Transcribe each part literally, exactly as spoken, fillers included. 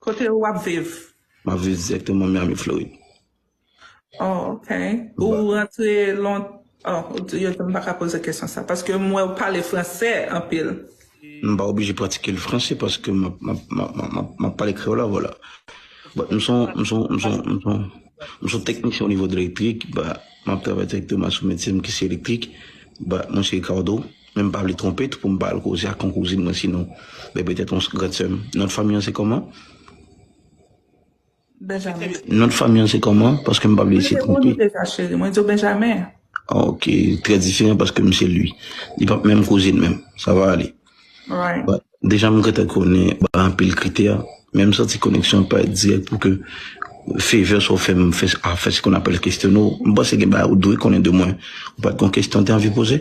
Kote w ap viv? M ap viv dirèkteman Miami, Florid. Oh, ok. Ou rantre lon... Oh, yo di m pa ka poze kesyon sa. Paske m wè w pale fransè anpil. M pa oblije pratike le français paske m ap, m ap, m ap, m ap, m ap pale kreyòl avè w la. But m son, m son, m son, m son, m son teknisyen o nivo de elektrik, but m ap travay dirèkteman sou metye m ki se elektrik. But mwen se Ricardo, men m pa vle twonpe tou pou m pa al koze ak yon kouzin mwen, sinon, ben, petèt yon gran sè m. Non fanmi an se kòman? Benjamin. Non fanmi an se kòman? Paske m pa vle ese twonpe. Mwen te di w deja, cheri. Mwen di w Benjamin. Ah, ok, trè diferan paske m se li. Li p ap menm kouzin menm. Sa va ale. Right. But deja m gentan konnen, ba, anpil kritè. Men m santi koneksyon an pa dirèk pou ke favor sa w fè m fè, a fè ce qu'on appelle questionner w. M panse gen bagay ou dwe konnen de mwen. Ou pa t gon kesyon w te anvi poze?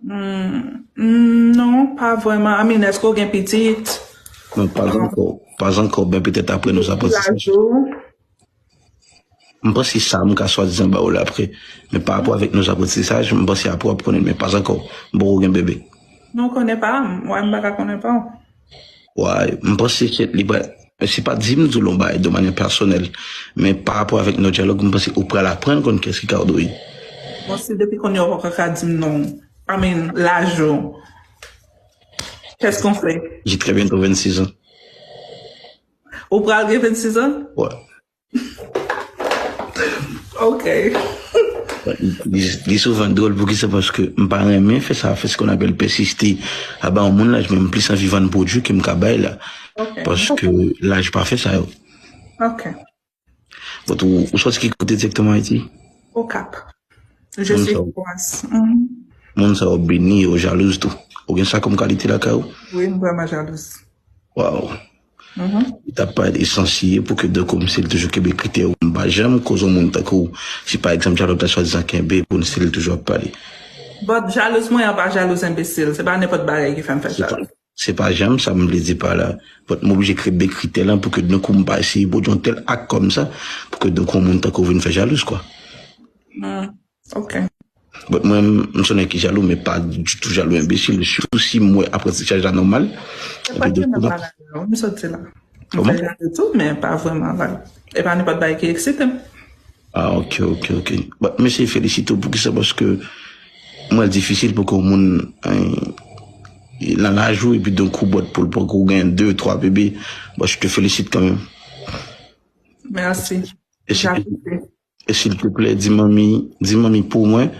Hmm, hmm, non, pa vrèman. I mean, èske w gen pitit? Non, pas ankò. Pas ankò. Ben, petèt apre nos aprantisaj. Laj ou? M panse sa m ka swadizan ba w la apre. Men pa rapò avèk nos aprantisaj, m panse apre w ap konnen, men pas ankò. M poko gen bebe. Non, konnen pa m. Wè, m pa ka konnen pa w. Wè, m panse se li pa, se pa di m di w yon bagay de manyè pèsonèl, men pa rapò avèk nou dyalòg, m panse ou pral aprann konn kiyès Ricardo ye. Bon, si depi kounye a ou poko ka di m non, I mean, laj ou. Qu'est-ce qu'on fait? J'ai très bientôt vingt-six ans. Ou pral gen vennsis an? Wè. Ok. Li, li souvan dwòl, poukisa? Paske m pa renmen fè sa, fè ce qu'on appelle persiste. Aba yon moun laj, men m plis anvi vann pwodui ke m ka bay la. Ok. Paske laj pa fè sa yo. Ok. But ou, ou sòti ki kote dirèkteman Ayiti? Okap. Je suis Fouas. Mhm. Moun sa yo beni, yo jalouz tou. Ou gen sa kòm kalite lakay ou? Wi, m vrèman jalouz. Wow. Mhm. Li t ap pale de sansiye pou ke de kòm si l toujou kenbe kritè ou. M pa janm koz yon moun tankou si pa egzanp dyalòg la swadizan kenbe pou n si l toujou ap pale. But jalouz mwen an pa jalouz enbesil. Se pa nenpòt bagay ki fè m fè jalouz. Se pa janm sa m vle di pa la. But m oblije kenbe kritè lan pou ke de kou m pa eseye pwodui yon tèl ak kòm sa, pou ke de kou yon moun tankou w vin fè jalouz, kwa. Hmm, ok. But mwen, m se yon nèg ki jalou, men pa ditou jalou enbesil. Sitou si m wè aprantisaj la nòmal. Se pa epi de kou, m sòti la. M fè jalou tou, men pa vrèman la. E pa nenpòt bagay ki eksite m. Ah, ok, ok, ok. But m eseye felisite w pou kisa, paske m wè l difisil pou ke yon moun, hein, nan laj ou, epi de kou, but pou l poko gen de, twa bebe, but je te félicite quand même. Mèsi. E si, e silvouplè, di manmi, di manmi pou mwen,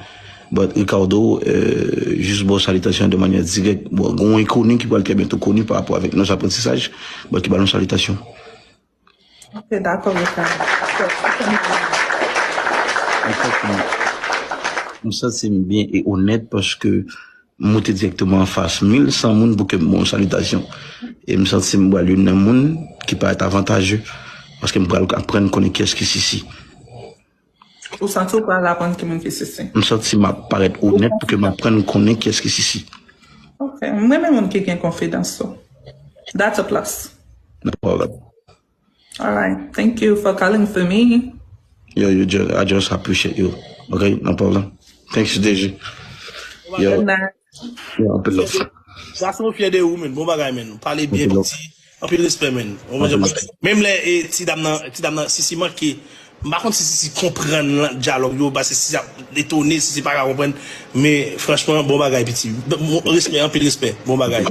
but Ricardo, euh, jis ba w salitasyon de manyè dirèk. Bon, gen yon enkoni ki pral trè byento koni pa rapò avèk nos aprantisaj, but ki ba nou salitasyon. Ok, dakò, Ricardo. M santi m, m santi m byen e onèt paske m moute dirèkteman anfas mil san moun pou ke m ba w salitasyon. E m santi m pral youn nan moun ki parèt avantaje paske m pral aprann konnen kiyès ki Sisi. Ou santi w pral aprann ki moun ki Sisi? M santi m ap parèt onèt pou ke m aprann konnen kiyès ki Sisi. Ok, m renmen moun ki gen konfidans, so that's a plus. No problem. All right. Thank you for calling for me. Yo, you just, I just appreciate you. Okay? No problem. Thanks, Deji. Yo. Good night. Yo, anpil love. Gason, m fyè de ou, men. Bon bagay, men. Ou pale byen, piti. Anpil respè, men. Menm lè, e, ti dam nan, ti dam nan, Sisi manke, m pa konn si Sisi konprann dyalòg yo, paske Sisi ap etone, Sisi pa ka konprann. Men, franchman, bon bagay, piti. Respè, anpil respè. Bon bagay.